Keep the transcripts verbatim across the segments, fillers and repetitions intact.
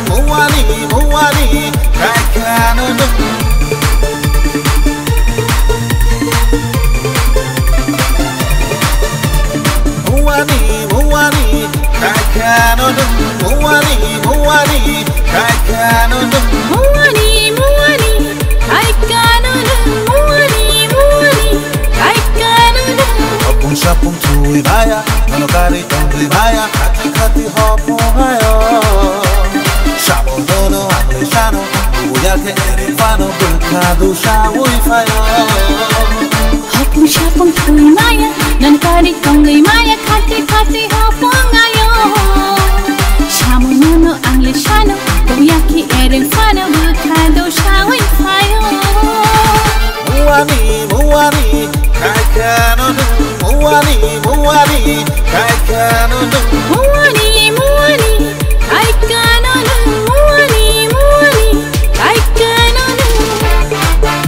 Muani, muani, kaikhano nwng. Muani, muani, kaikhano nwng. Muani, muani, kaikhano nwng. Muani, muani, kaikhano nwng. Muani, muani, kaikhano nwng. Hopung sapung thui maya, nono kari tongri maya, khati khati hopung ayo. Sabo nono ang le sano, buya khe ere fano, bwkha do sawi phayo. Hopung sapung thui maya, nono kari tongri maya, khati khati hopung ayo. Sabo nono ang le sano, buya khe ere fano, bwkha do sawi phayo. Muani, muani, kaikhano nwng. Muani, muani, kaikhano nwng. Muani, muani, kaikhano nwng. Muani, muani, kaikhano nwng.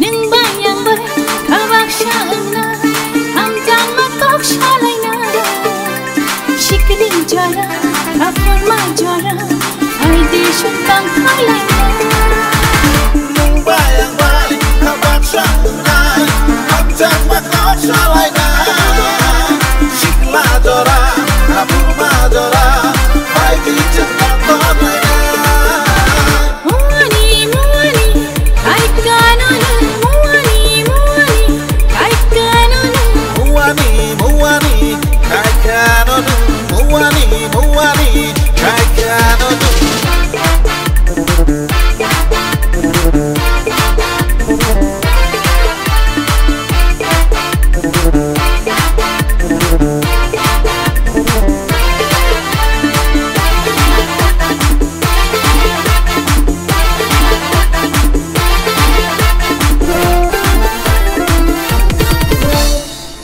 Nwng bai ang bai kabaksa wngna, hamjakma kok salaina. Sikli jora, kaphurma jora, aidi sutang khalaina. Nwng bai ang bai kabaksa wngnai, hamjakma kok salaina. Sikla jora, kaphurma jora, aidi sutang khalaina. Muani, muani, kaikhano nwng. Muani, muani, kaikhano nwng. Muani, muani, kaikhano nwng. Muani, muani, kaikhano nwng.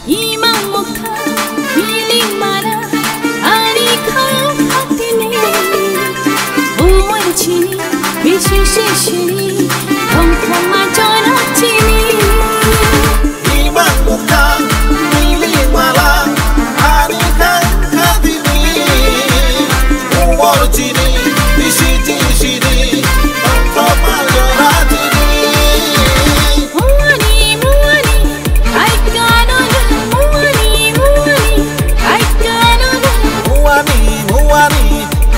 Imang mukha, miling mara, ani khao khatini. Umar chini, bishi shishini, thong thong ma choro chini. Imang mukha, miling mara, ani khao khatini. Umar chini, bishi shishini, thong thong ma choro chini. Muani, muani, kaikhano nwng. Muani, muani, kaikhano nwng. Muani, muani,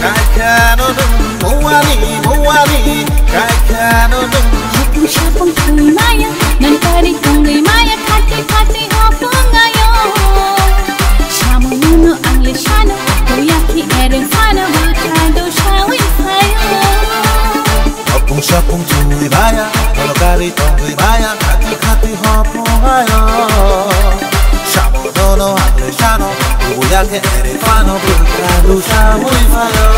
kaikhano nwng. Muani, muani, kaikhano nwng. Hopung sapung thui maya, nono kari tongri maya, khati khati hopung ayo. Sabo nono ang le sano, buya khe ere fano, bwkha do sawi phayo. Hopung sapung thui maya, nono kari tongri maya, khati khati hopung ayo. Sabo nono ang le sano, buya khe ere fano, bwkha do sawi phayo.